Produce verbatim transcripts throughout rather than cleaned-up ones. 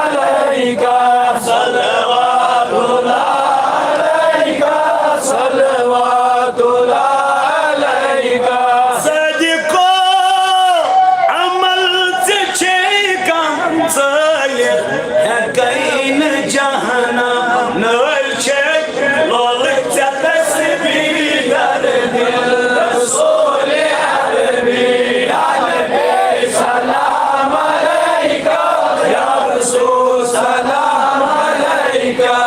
عليك، صلوات الله عليك، صلوات الله عليك۔ صدقو عمل ژےٚ چھے کم ژٲلِتھ، ہٮ۪کَے نہٕ جہنم نٲلۍ چھے۔ لولہٕ ژےٚ تسبیح در دل رسول عربی، یا نبی سلام علیک، یا رسول سلام علیک، یا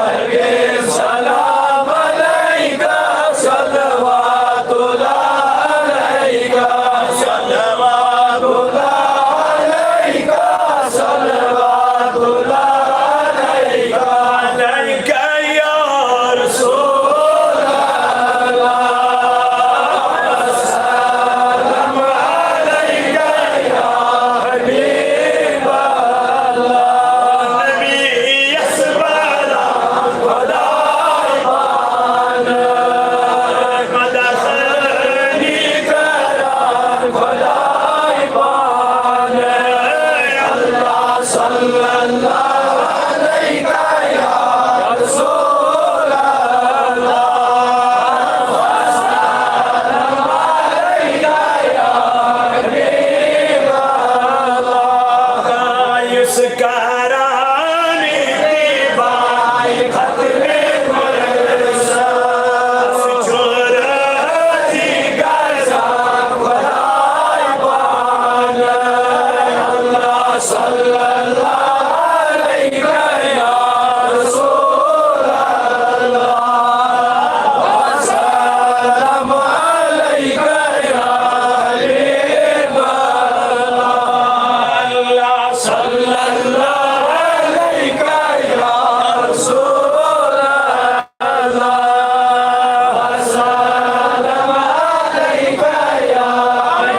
حبیب سلام علیک، صلوات اللہ علیک، صلوات اللہ علیک، صلوات اللہ علیک۔ عليك يا رسول الله، السلام عليك يا حبيب الله۔ نبی یس باران خدای پانہ، مدد خانی کران خدای پانہ۔ اللہ صلی اللہ علیک یا رسول اللہ، السلام علیک یا حبیب اللہ۔ یُس کران دیبای ختم مرسل، سُہ چھُ رٲضی گژھان خدای پانہ۔ اللہ صلی اللہ علیک یا رسول اللہ، السلام علیک یا حبیب اللہ۔ اللہ صلی اللہ علیک یا رسول اللہ، السلام علیک یا حبیب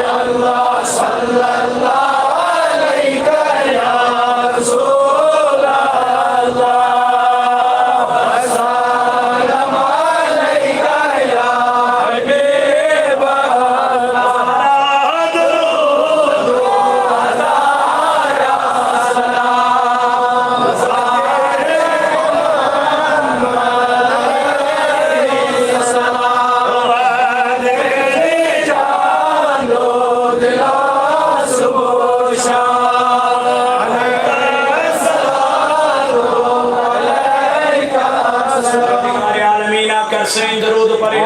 اللہ۔ عالمین، آپ کر سٲنۍ درود پرٕنۍ۔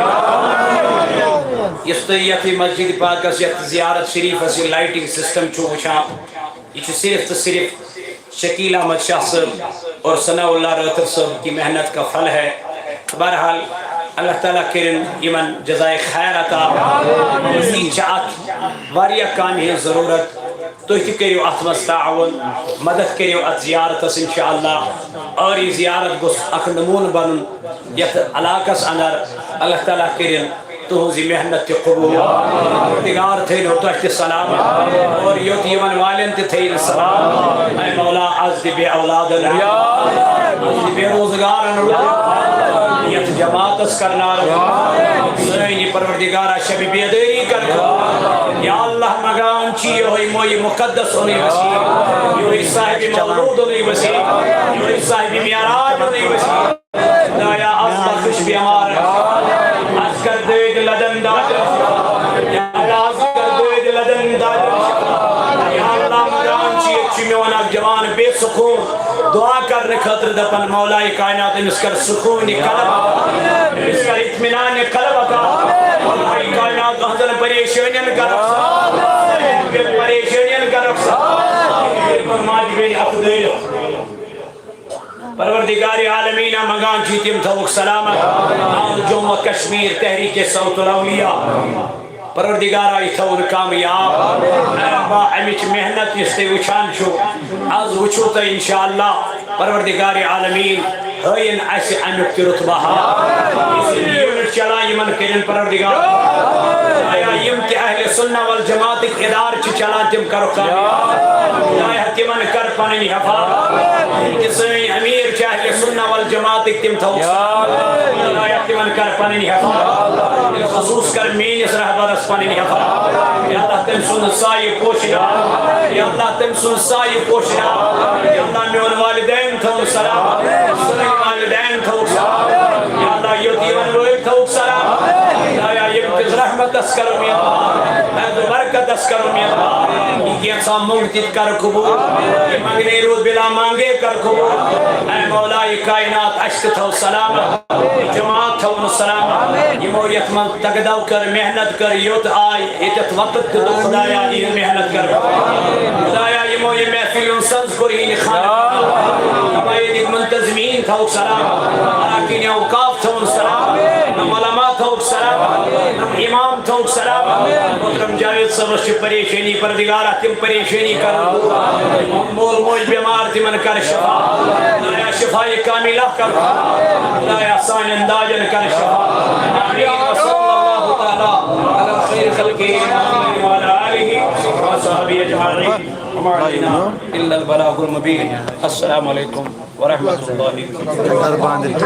یُس تُہۍ یتھ مسجد پاکس، یتھ زیارت شریفس یہِ lighting system چھُو وٕچھان، یہِ چھُ صرف تہٕ صرف شکیل احمد شاہ صٲب اور ثناء اللہ رٲتھر صٲب کی محنت کا پھل ہے۔ بہرحال، اللہ تعالیٰ کٔرِن یِمن جزائے خیر عطا۔ مزید چھِ اتھ واریاہ کامہِ ہٕنٛز ضروٗرت۔ تُہۍ تہِ کٔرِو اتھ منٛز تعاون، مدد کٔرِو اتھ زیارتس انشاءاللہ۔ اور یہِ زیارت گوٚژھ اکھ نموٗنہٕ بنُن یتھ علاقس اندر۔ اللہ تعالیٰ کٔرِن تُہٕنٛز یہِ محنت تہِ قبوٗل۔ پروردگار تھٲینو تۄہہِ تہِ سلامت اور یوٚت یِمن والٮ۪ن تہِ تھٲیِن سلامت۔ اے مولا، از تہِ بے اولادن رُت، از تہِ بے روزگارن رُت۔ یتھ جماعتس کرناو۔ سٲنۍ پروردگارا شب بیدٲری کر۔ یا اللہ، منگان چھِ یِہوٚے مویہِ مقدس اوٚنُے وسیٖلہٕ، یِہوٚے صاحبِ مولود اوٚنُے وسیٖلہٕ، یِہوٚے صاحبِ معراج اوٚنُے وسیٖلہٕ۔ خدایا، از بخش بیمار، از کر دٲدۍ لدن دادن۔ یا اللہ، از کر دٲدۍ لدن دادن۔ یا اللہ، منگان چھِ، ییٚتہِ چھُ میون اکھ جوان بے سکون۔ دعا کرنہٕ خٲطرٕ دپان، مولائے کائنات، أمِس کر سکوٗن قلب عطا، أمِس کر اطمینان قلب عطا۔ مولائے کائنات، أہنٛزن پریشٲنین کر رخصت، پریشٲنین کر رخصت۔ ماجہِ بیٚنہِ اکھ دٲرِو۔ پروردگار عالمین، منگان چھِ تِم تھاوُکھ سلامت۔ آل جموں و کشمیر تحریک صوت الاولیاء۔ پروردگارا، یہِ تھٲوُن کامیاب۔ اے ربا، اَمِچ محنت یُس تُہۍ وٕچھان چھِو، از وٕچھِو تُہۍ انشاءاللہ۔ پروردگار عالمین، ہٲیِن اَسہِ اَمیُک تہِ رتبہٕ ہا۔ یُس یہِ یوٗنٹ چلان، یِمن کٔرِن پروردگار۔ خدایا، یِم تہِ اہل سنہ والجماعتٕکۍ ادارٕ چھِ چلان، تِم کرُکھ کامیاب۔ خدایا، تِمن کر پنٕنۍ حفاظت۔ یِم تہِ سٲنۍ امیر چھِ اہل سنہ والجماعتٕکۍ، تِم تھاوُکھ سلامت۔ خدایا، تِمن کر پنٕنۍ حفاظت۔ بالخصوص کر میٲنِس رہبرس پنٕنۍ حفاظت۔ یا اللہ، تٔمۍ سُنٛد سایہِ پوشناو۔ یا اللہ، تٔمۍ سُنٛد سایہِ پوشناو۔ یا اللہ، میون والدین تھٲوُن سلامت۔ سٲنۍ والدین تھٲوُن سلامت۔ یا اللہ، یوٚت یِوَن وٲلۍ تھٲوُکھ سلامت۔ خدایا، ییٚمہِ کِس رحمتس کرو میٖزبان، فیض و برکتس کرو میٖزبان۔ یہِ کینٛژھا موٚنگ تہِ تہِ کر قبول۔ یہِ منگنے روٗد بلا مانگے کر قبول۔ اے مولائے کائنات، اَسہِ تہِ تھٲو سلامت۔ جماعت تھٲوُن سلامت۔ یِمو یَتھ منٛز دگہٕ دَو کٔر، محنت کٔر، یوٚت آے، ییٚتٮ۪تھ وقت دیُتُکھ، خدایا، یِہِنٛز محنت کٔر۔ خدایا، یِمو یہِ محفل ہُنٛد سَنٛز کوٚر، یِہِنٛدِ خانہٕ۔ خدایا، ییٚتِکۍ منتظمیٖن تھٲوُکھ سلامت۔ اراکین اوقاف تھٲوُن سلامت۔ علماء تھٲوُکھ سلامت۔ امام تھٲوُکھ سلامت۔ محترم جاوید صٲبس چھِ پریشٲنی، پروردگارا، تِم پریشٲنی کر دور۔ مول موج بیمار، تِمن کر شفا۔ خدایا، شفایہِ کاملہ کر۔ خدایا، سانٮ۪ن دادٮ۪ن کر شفا۔ آمین۔ وصلی اللہ تعالی علی خیر خلقہ محمد وعلی آلہ وصحبہ اجمعین۔ وما علینا الا البلاغ المبین۔ السلام علیکم ورحمۃ اللہ وبرکاتہ۔